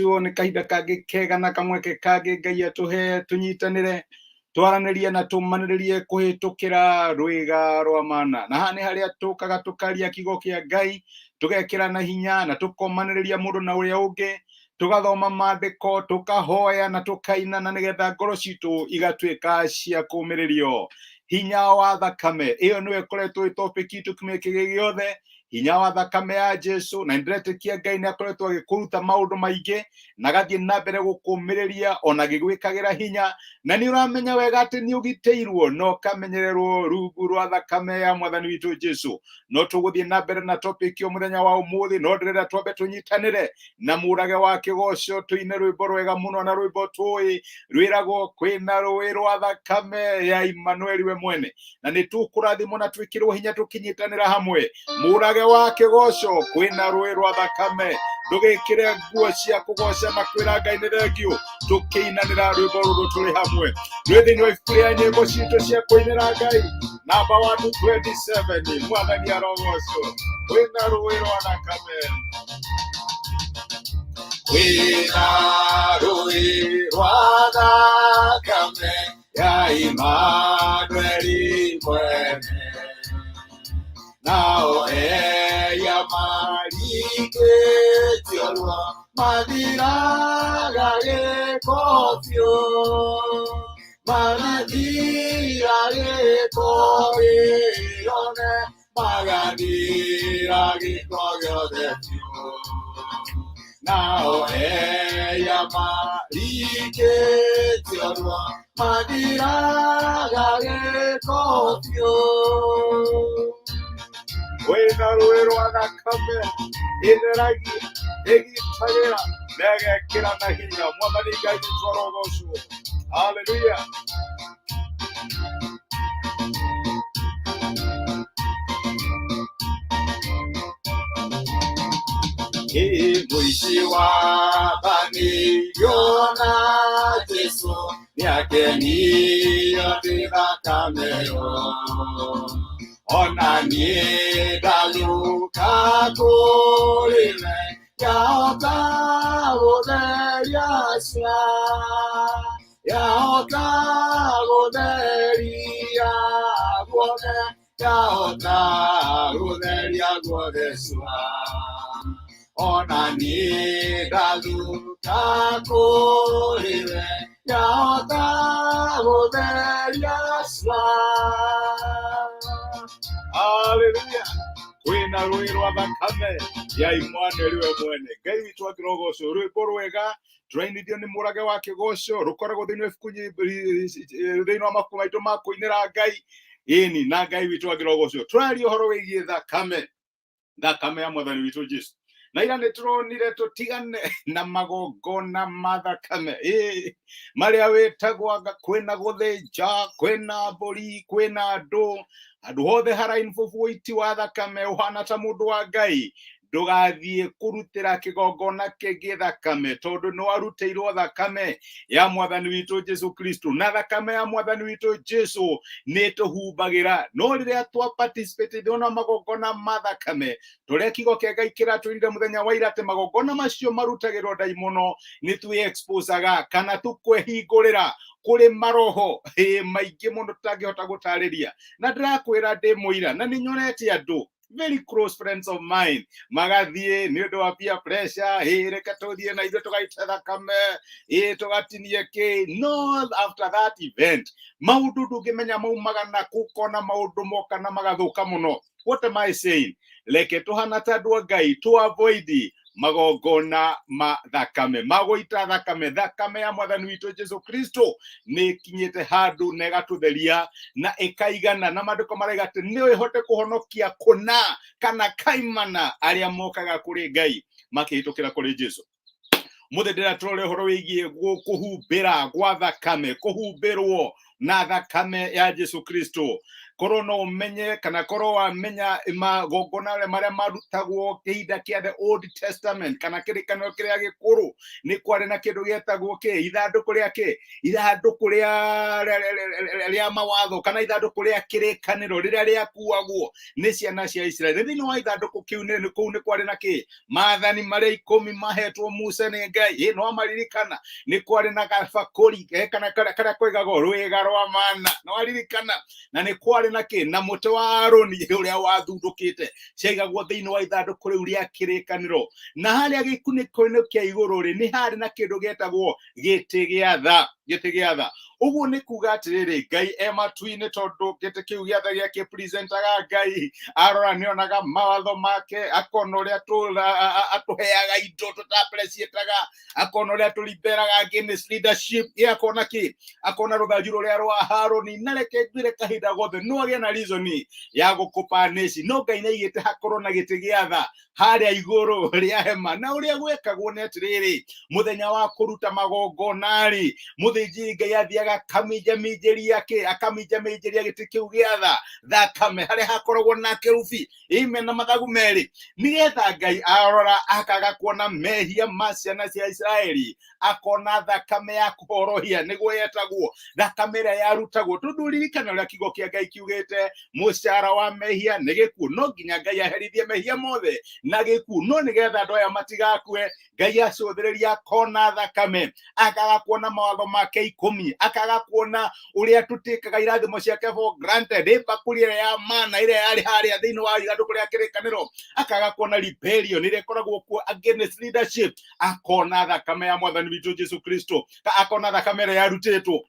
arogocwo. Nĩ kahinda kangĩ kega na kamweke kangĩ Ngai atũhe tũnyitanĩre, twaranĩrie na tũmanĩrĩrie kũhĩtũkĩra rwĩga rwa mana. Na haha nĩ harĩa tũkaga tũkaria kiugo kĩa Ngai, tũgekĩra na hinya na tũkomanĩrĩria mũndũ na ũrĩa ũngĩ, tũgathoma maandĩko, tũkahoya na tũkaina, na nĩgetha ngoro citũ igatuĩka cia kũũmĩrĩrio. Hinya wa thakame ĩyo nĩyo ĩkoretwo ĩ topic itũ kiumia kĩgĩ gĩothe, hinya wa thakame ya Jesu. Na nĩndĩretĩkia Ngai nĩ akoretwo agĩkũruta maũndũ maingĩ na agathiĩ na mbere gũkũmĩrĩria ona agĩgwĩkagĩra hinya, na nĩ ũramenya wega atĩ nĩ ũgitĩirwo na ũkamenyererwo rungu rwa thakame ya mwathani witũ Jesu. No tũgũthiĩ na mbere na topic ĩyo mũthenya wa ũmũthĩ, no ndĩrenda twambe tũnyitanĩre na mũrage wa kĩgoco, tũine rwĩmbo rwega mũno, na rwĩmbo tũĩ rwĩragwo kwĩna rũĩ rwa thakame ya Immanueli we mwene. Na nĩ tũkũrathimwo na twĩkĩrwo hinya tũkĩnyitanĩra hamwe. Mũrage wa kĩgoco, kwĩna rũĩ rwa thakame. Ndũgĩkĩre nguo cia kũgoca na kwĩra Ngai nĩ thengio, tũkĩinanĩra rwĩmbo rũrũ tũrĩ hamwe, rwĩ thĩinĩ wa ibuku rĩa nyĩmbo citũ cia kũinĩra Ngai namba 127. Mwathani arogocwo. Kwĩna rũĩ rwa thakame, kwĩna rũĩ rwa thakame ya Imanueli mwene, nao eya marikĩtio ruo mathiraga gĩko biũ, magathira gĩko gĩothe, magathira gĩko gĩothe biũ, nao eya marikĩtio ruo mathiraga gĩko biũ. Wĩna rũĩ rwa thakame ĩtheragia, ĩgitagĩra na ĩgekĩra na hinya. Mwathani Ngai witũ arogocwo. Haleluya. Mũici wa thanirio na Jesu nĩakenio nĩ thakame ĩyo, ona niĩ ndathuka kũrĩ we, yahota gũtheria cia, yahota gũtheria guothe, yahota gũtheria guothe cua, ona niĩ ndathuka kũrĩ we, yahota gũtheria cua. Haleluya. Kwĩna rũĩ rwa thakame ya Immanueli we mwene. Ngai witũ angĩrogocwo. Rwĩmbo rwega tũrainithio nĩ mũrage wa kĩgoco, rũkoragwo thĩinĩ wa ibuku thĩinĩ wa mabuku maitũ ma kũinĩra Ngai. Ĩni, na Ngai witũ angĩrogocwo. Tũraria ũhoro wĩgiĩ thakame, thakame ya mwathani witũ Jesu. Na ira nĩ tũronire tũtigane na magongona ma thakame ĩ marĩa wĩtagwo anga kwĩna gũthĩnja, kwĩna mbũri, kwĩna andũ, handũ hothe hara involve ũiti wa thakame ũhana ta mũndũ wa Ngai. Ndũgathiĩ kũrutĩra kĩgongona kĩngĩ thakame, tondũ nĩ warutĩirwo thakame ya mwathani witũ Jesu Kristo, na thakame ya mwathani witũ Jesu nĩ tũhumbagĩra. No rĩrĩa twa participate thĩinĩ wa magongona ma thakame, tũrĩa kiugo kĩa Ngai kĩratwĩrire mũthenya wa ira atĩ magongona macio marutagĩrwo ndaimono, nĩ twĩ exposaga kana tũkwehingũrĩra kũrĩ maroho maingĩ mũno tũtangĩhota gũtarĩria. Na ndĩrakwĩra ndĩ mũira, na nĩ nyonete andũ very close friends of mine magathiĩ nĩ ũndũ wa peer pressure, ĩ reke tũthiĩ na ithuĩ tũgaite thakame, ĩ tũgatinie kĩ. No after that event maũndũ ndũngĩmenya maumaga na kũkona maũndũ moka na magathũka mũno. What am I saying? Reke tũhana ta andũ a Ngai to avoid magongona ma thakame, magũita thakame. Thakame ya mwathani witũ Jesu Kristo nĩ ĩkinyĩte handũ na ĩgatũtheria na ĩkaigana, na maandĩko maraiga atĩ nĩ ĩhote kũhonokia kũna kana kaimana arĩa mokaga kũrĩ Ngai makĩhĩtũkĩra kũrĩ Jesu. Mũthĩ ndĩra tũrore ũhoro wĩgiĩ kũhumbĩra gwa thakame, kũhumbĩrwo. Na thakame ya Jesu Kristo. Korwo no ũmenye kana korwo wamenya magongona marĩa marutagwo kĩhinda kĩa the Old Testament kana kĩrĩkanĩro kĩrĩa gĩkũrũ, nĩ kwarĩ na kĩndũ gĩetagwo kĩ ithandũkũ rĩa kĩ ithandũkũ rĩa mawatho kana ithandũkũ rĩa kĩrĩkanĩro rĩrĩa rĩakuagwo nĩ ciana cia Isiraeli. Thĩinĩ wa ithandũkũ kĩu nĩ kũu nĩ kwarĩ na kĩ maathani marĩa 10 mahetwo Musa nĩ Ngai. Ĩ no maririkana nĩ kwarĩ na gabakũri kana karĩa koigagwo rwĩga rwa mana, no aririkana, na nĩ kwarĩ na kĩ na mũtĩ wa Aroni ũrĩa wathundũkĩte, ciaigagwo thĩinĩ wa ithandũkũ rĩu rĩa kĩrĩkanĩro. Na harĩa gĩkunĩko-inĩ kĩa igũrũ rĩ, nĩ harĩ na kĩndũ gĩetagwo gĩtĩ gĩa tha, gĩtĩ gĩa tha. Ũguo nĩ kuga atĩrĩrĩ, Ngai e matu-inĩ, tondũ gĩtĩ kĩu gĩa tha gĩakĩpresentaga Ngai. Arora nĩonaga mawatho make, akona ũrĩa atũheaga indo tũtapreciataga, akona ũrĩa tũriberaga against leadership, ĩ akona kĩ akona rũthanju rũrĩa rwa Harũni. Na reke ngwĩre, kahinda gothe no agĩe na reason ya gũkũpanici, no Ngai nĩaigĩte hakorwo na gĩtĩ gĩa tha harĩa igũrũ rĩa hema. Na ũrĩa gwekagwo nĩ atĩrĩrĩ, mũthenya wa kũruta magongona-rĩ, mũthĩnjĩri Ngai athiaga akaminjaminjĩria kĩ akaminjaminjĩria gĩtĩ kĩu gĩa tha thakame harĩa hakoragwo na kerubi ime na mathagu merĩ, nĩgetha Ngai arora akaga kuona mehia ma ciana cia Isiraeli, akona thakame ya kũhorohia, nĩguo yetagwo thakame ĩrĩa yarutagwo. Tondũ ririkana ũrĩa kiugo kĩa Ngai kiugĩte, mũcara wa mehia nĩ gĩkuũ. No nginya Ngai aherithie mehia mothe na gĩkuũ, no nĩgetha andũ aya matigakue, Ngai acũthĩrĩria akona thakame, akaga kuona mawatho make 10, akaga kuona ũrĩa tũtĩkaga irathimo ciake for granted, ĩ mbakũri ĩrĩa ya mana ĩrĩa yarĩ harĩa thĩinĩ wa ithandũkũ rĩa kĩrĩkanĩro, akaga kuona rebellion ĩrĩa ĩkoragwo kuo against leadership, akona thakame ya mwathani witũ Jesu Kristo, akona thakame ĩrĩa yarutĩtwo.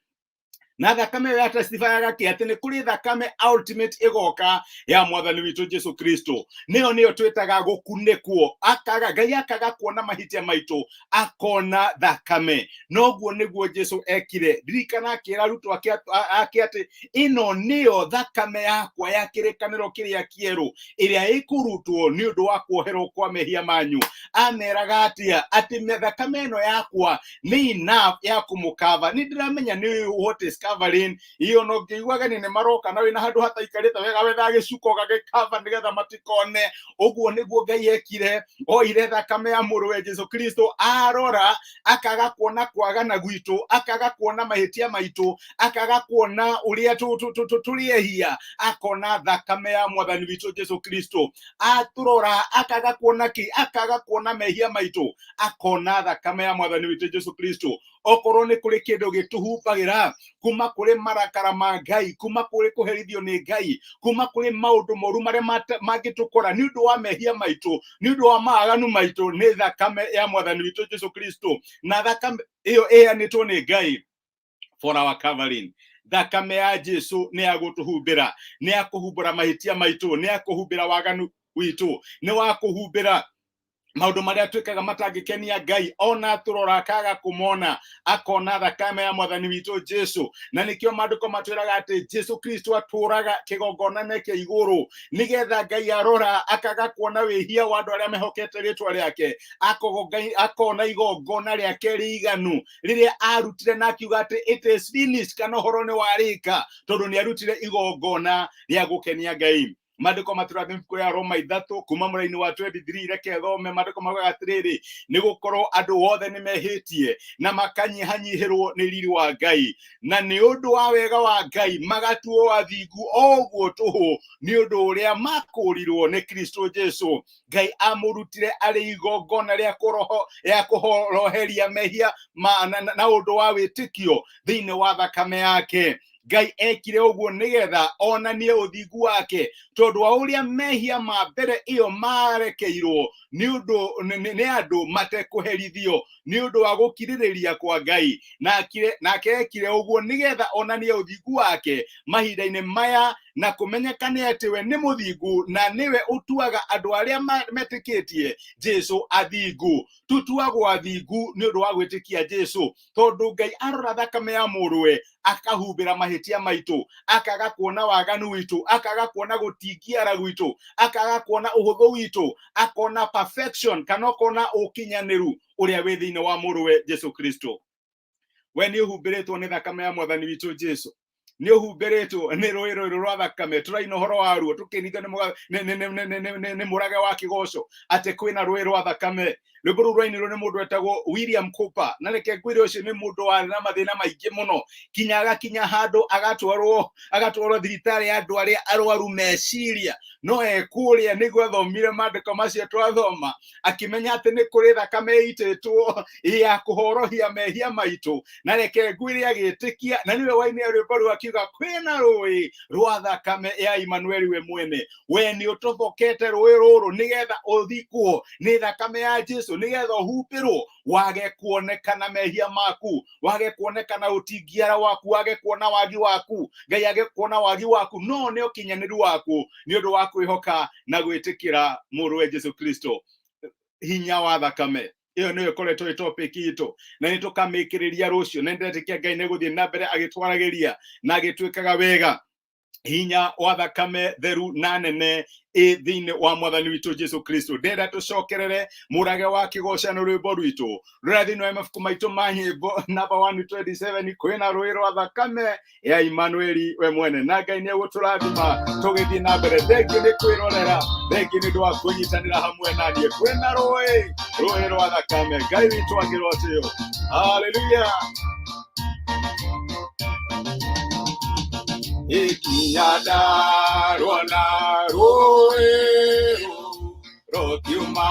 Na thakame ĩyo yatestifayaga kĩ? Atĩ nĩ kũrĩ thakame ultimate ĩgoka ya mwathani witũ Jesu Kristo, nĩyo twĩtaga gũkunĩkwo. Akaga Ngai akaga kuona mahĩtia maitũ, akona thakame. Noguo nĩguo Jesu ekire. Ririkana akĩra arutwo ake atĩ ĩno nĩyo thakame yakwa ya kĩrĩkanĩro kĩrĩa kĩerũ, ĩrĩa ĩkũrutwo nĩ ũndũ wa kuoherwo kwa mehia manyu. Ameraga atĩa? Atĩ thakame ĩno yakwa nĩ enough ya kũmũkava. Nĩ ndĩramenya nĩ what is covering iyo, no ngĩigua ageni nĩ maroka na wĩna handũ hataikarĩte wega, wethaga gĩcuko ũgagĩkava nĩgetha matikone. Ũguo nĩguo Ngai ekire, oire thakame ya mũrũwe Jesu Kristo, arora akaga kuona kwagana gwitũ, akaga kuona mahĩtia maitũ, akaga kuona ũrĩa tũrĩ ehia, akona thakame ya mwathani witũ Jesu Kristo. Atũrora akaga kuona kĩ akaga kuona mehia maitũ, akona thakame ya mwathani witũ Jesu Kristo. Okorwo nĩ kũrĩ kĩndũ gĩtũhumbagĩra kuma kũrĩ marakara ma Ngai, kuma kũrĩ kũherithio nĩ Ngai, kuma kũrĩ maũndũ moru marĩa mangĩtũkora nĩ ũndũ wa mehia maitũ, nĩ ũndũ wa maaganu maitũ, nĩ thakame ya mwathani witũ Jesu Kristo. Na thakame ĩyo ĩheanĩtwo nĩ Ngai for our covering. Thakame ya Jesu nĩ ya gũtũhumbĩra, nĩ ya kũhumbũra mahĩtia maitũ, nĩ ya kũhumbĩra waganu witũ, nĩ wa kũhumbĩra maũndũ marĩa twĩkaga matangĩkenia Ngai. Ona tũrora akaga kũmona, akona thakame ya mwathani witũ Jesu. Na nĩkĩo maandĩko matwĩraga atĩ Jesu Kristo atũraga kĩgongona kĩa igũrũ, nĩgetha Ngai arora akaga kuona wĩhia wa andũ arĩa mehokete rĩtwa rĩake, akona igongona rĩake rĩiganu rĩrĩa arutire na akiuga atĩ it is finished, kana ũhoro nĩ warĩka, tondũ nĩ arutire igongona rĩa gũkenia Ngai. Maandĩko matũraga ibuku rĩa Roma 3 kuma mũraini wa 23. Reke thome. Maandĩko maugaga atĩrĩrĩ, nĩ gũkorwo andũ othe nĩ mehĩtie na makanyihanyihĩrwo nĩ riri wa Ngai, na nĩ ũndũ wa wega wa Ngai magatuo athingu o ũguo tũhũ nĩ ũndũ ũrĩa makũũrirwo nĩ Kristo Jesu. Ngai amũrutire arĩ igongona rĩa kũroho rĩa kũhoroheria mehia ma, na ũndũ wa wĩtĩkio thĩinĩ wa thakame yake. Ngai ekire ũguo nĩgetha onanie ũthingu wake, tondũ wa ũrĩa mehia ma mbere ĩyo marekeirwo nĩ ũndũ nĩ andũ matekũherithio nĩ ũndũ wa gũkirĩrĩria kwa Ngai. Nake ekire ũguo nĩgetha onanie ũthingu wake mahinda-inĩ maya, na kũmenyekane atĩ we nĩ mũthingu na nĩwe ũtuaga andũ arĩa metĩkĩtie Jesu athingu. Tutuagwo athingu nĩ ũndũ wa gwĩtĩkia Jesu, tondũ Ngai arora thakame ya mũrũwe akahumbĩra mahĩtia maitũ, akaga kuona waganu witũ, akaga kuona gũtingiara gwitũ, akaga kuona ũhũthũ witũ, akona perfection kana akona ũkinyanĩru ũrĩa wĩ thĩinĩ wa mũrũwe Jesu Kristo. We nĩ ũhumbĩrĩtwo nĩ thakame ya mwathani witũ Jesu. Nĩ ũhumbĩrĩtwo nĩ rũĩ rũrũ rwa thakame. Tũraina ũhoro waruo tũkĩnithio nĩ mũrage wa kĩgoco atĩ kwĩna rũĩ rwa thakame. Rwĩmbo rũu rwainirwo nĩ mũndũ wetagwo William Cooper, na reke ngwĩre, ũcio nĩ mũndũ warĩ na mathĩna maingĩ mũno, kinya agakinya handũ agatwarwo thibitarĩ ya andũ arĩa arwaru meciria. No ekũrĩa nĩguo athomire maandĩko macio twathoma, akĩmenya atĩ nĩ kũrĩ thakame ĩitĩtwo ya kũhorohia mehia maitũ. Na reke ngwĩre, agĩtĩkia, na nĩwe wainire rwĩmbo rũu akiuga kwĩna rũĩ rwa thakame ya Imanueli we mwene. We nĩ ũtobokete rũĩ rũrũ nĩgetha ũthikwo nĩ thakame ya Jesu, nĩgetha ũhumbĩrwo wage kuonekana mehia maku, wage kuonekana ũtingiara waku, wage kuona wagi waku, Ngai age kuona wagi waku, no nĩ ũkinyanĩru waku nĩ ũndũ wa kwĩhoka na gwĩtĩkĩra mũrũwe Jesu Kristo. Hinya wa thakame ĩyo nĩyo ĩkoretwo ĩ topic itũ, na nĩ tũkamĩkĩrĩria rũciũ, na nĩndetĩkia Ngai nĩ gũthiĩ na mbere agĩtwaragĩria na agĩtuĩkaga wega. Hinya wa thakame theru na nene ĩ thĩinĩ wa Mwathani witũ Jesu Kristo. Ndenda tũcokerere mũrage wa kĩgocano, rwĩmbo rwitũ rũrĩa thĩinĩ wa mabuku maitũ ma nyĩmbo namba 127, kwĩna rũĩ rwa thakame ya Imanueli we mwene. Na Ngai nĩ egũtũrathima tũgĩthiĩ na mbere. Thengiũ nĩ kwĩrorera, thengiũ nĩ ũndũ wa kũnyitanĩra hamwe na niĩ. Kwĩna rũĩ rwa thakame. Ngai witũ angĩrotĩo. Haleluya. Ikinya ndarona rũĩ rũkiuma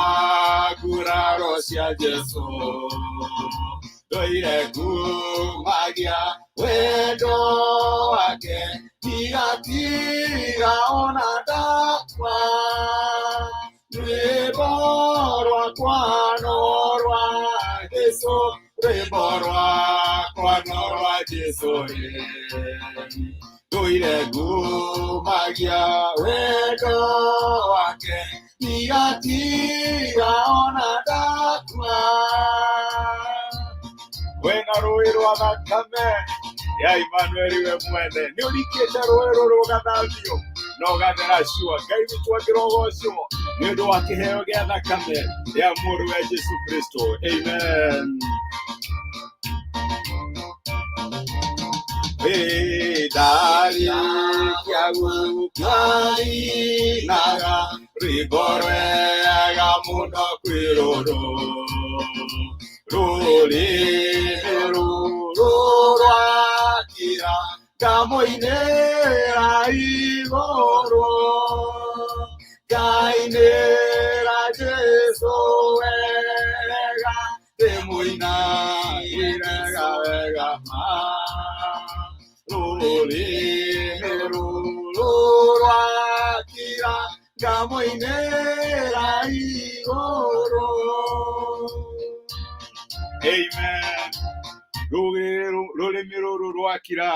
nguraro cia Jesu, ndũire ngumagia wendo wake, ndigatiga ona ndakua. Rwĩmbo rwakwa no rwa Jesu, rwĩmbo rwakwa no rwa Jesu rĩ, ndũire ngumagia wendo wake, ndigatiga ona ndakua. Wena rũĩ rwa thakame ya Imanueli we mwene, nĩ ũrikĩte rũĩ rũrũ ũgathambio na ũgathera cua. Ngai witũ angĩrogocwo nĩ ũndũ wa kĩheo gĩa thakame ya mũrũwe Jesu Kristo. Amen. Ndarĩkia gũkainaga rwĩmbo rwega mũno kwĩ rũrũ, rũrĩmĩ rũrũ rwakira, ngamũinĩra igũrũ, ngainĩra Jesu wega, ndĩmũinagĩrega wega ma. Rũrĩmĩ rũrũ rwakira, ngamũinĩra igũrũ. Amen. Rũrĩmĩ rũrũ rwakira,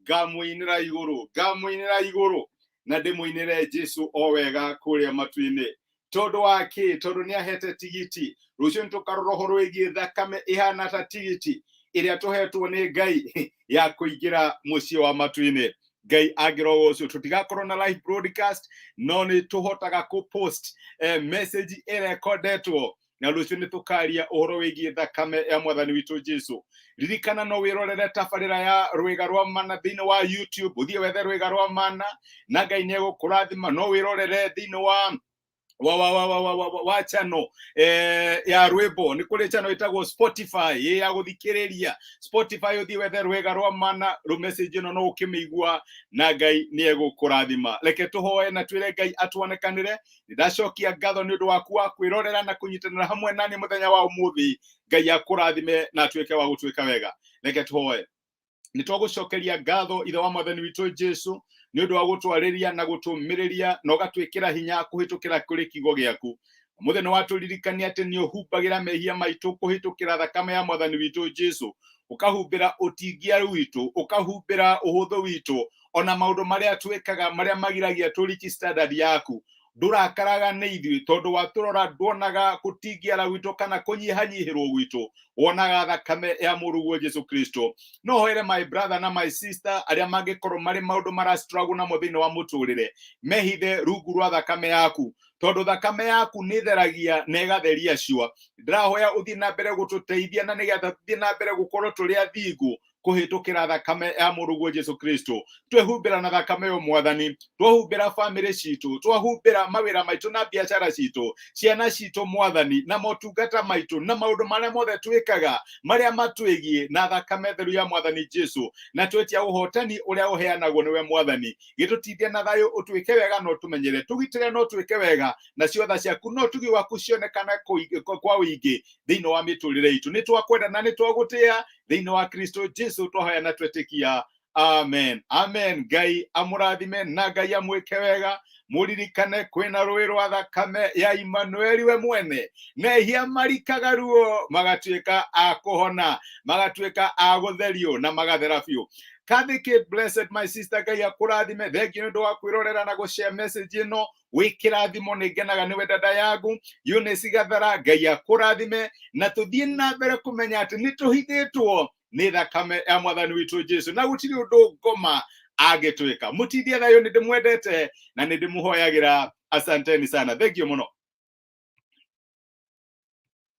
ngamũinĩra igũrũ, ngamũinĩra igũrũ, na ndĩmũinĩre Jesu o wega kũrĩa matu-inĩ. Tondũ wa kĩ? Tondũ nĩ ahete tigiti. Rũciũ nĩ tũkarora ũhoro wĩgiĩ thakame ĩhana ta tigiti ĩrĩa tũhetwo nĩ Ngai ya kũingĩra mũciĩ wa matu-inĩ. Ngai angĩrogocwo, tũtigakorwo na live broadcast, no nĩ tũhotaga kũ post message ĩrekondetwo, na rũciũ nĩ tũkaria ũhoro wĩgiĩ thakame ya Mwathani witũ Jesu. Ririkana no wĩrorere tabarĩra ya Rwĩga rwa Mana thĩinĩ wa YouTube. Ũthiĩ wethe Rwĩga rwa Mana na Ngai nĩ egũkũrathima. No wĩrorere thĩinĩ wa channel ya rwĩmbo. Nĩ kũrĩ channel ĩtagwo Spotify ĩ ya gũthikĩrĩria Spotify. Ũthiĩ wethe Rwĩga rwa Mana rũ message ĩno no ũkĩmĩigua, na Ngai nĩ egũkũrathima. Reke tũhoe na twĩre Ngai atuonekanĩre. Ndacokia ngatho nĩ ũndũ waku wa kwĩrorera na kũnyitanĩra hamwe nani mũthenya wa ũmũthĩ. Ngai akũrathime na atuĩke wa gũtuĩka wega. Reke tũhoe. Nĩ twagũcokeria ngatho, Ithe wa Mwathani witũ Jesu, nĩ ũndũ wa gũtwarĩria na gũtũmĩrĩria na ũgatwĩkĩra hinya kũhĩtũkĩra kũrĩ kiugo gĩaku. Mũthenya watũririkania atĩ nĩ ũhumbagĩra mehia maitũ kũhĩtũkĩra thakame ya Mwathani witũ Jesu, ũkahumbĩra ũtingiaru witũ, ũkahumbĩra ũhũthũ witũ, ona maũndũ marĩa twĩkaga marĩa magiragia tũriki standard yaku. Ndũrakaraga nĩ ithuĩ, tondũ watũrora nduonaga kũtingiara gwitũ kana kũnyihanyihĩrwo gwitũ, wonaga thakame ya mũrũguo Jesu Kristo. No hoere my brother na my sister arĩa mangĩkorwo marĩ maũndũ marastruggle namo thĩinĩ wa mũtũrĩre, mehithe rungu rwa thakame yaku, tondũ thakame yaku nĩ theragia na ĩgatheria cua. Ndĩrahoya ũthiĩ na mbere gũtũteithia na nĩgetha tũthiĩ na mbere gũkorwo tũrĩ athingu. Kũhĩtũkĩra thakame ya mũrũguo Jesu Kristo. Twehumbĩra na thakame yo Mwathani, twahumbĩra bamĩrĩ citũ, twahumbĩra mawĩra maitũ na biacara citũ, ciana citũ Mwathani, na motungata maitũ na maũndũ marĩa mothe twĩkaga marĩa matwĩgiĩ na thakame theru ya Mwathani Jesu, na twetia ũhotani ũrĩa ũheanagwo nĩwe Mwathani. Gĩtũtindie na thayũ, ũtwĩke wega no tũmenyere, tũgitĩre no twĩke wega, na ciotha ciaku no tugi waku cionekane kwa ũingĩ thĩinĩ wa mĩtũrĩre itũ. Nĩ twakwenda na nĩ twagũtĩa thĩinĩ wa Kristo Jesu twahoya na twetĩkia, amen, amen. Ngai amũrathime na Ngai amwĩke wega. Mũririkane kwĩna rũĩ rwa thakame ya Imanueli we mwene. Mehia marikaga ruo magatuĩka a kũhona, magatuĩka a gũtherio na magathera biũ. Kathy Kate, blessed my sister, Ngai akũrathime. Thengiũ nĩ ũndũ wa kwĩrorera na gũshare message ĩno. Wĩ kĩrathimo, nĩ ngenaga nĩwe dada yangu Eunice Gathara. Ngai akũrathime na tũthiĩ na mbere kũmenya atĩ nĩ tũhithĩtwo nĩ thakame ya Mwathani witũ Jesu na gũtirĩ ũndũ ngoma angĩtwĩka. Mũtindie thayũ, nĩ ndĩmwendete na nĩ ndĩmũhoyagĩra. Asanteni sana, thank you mũno.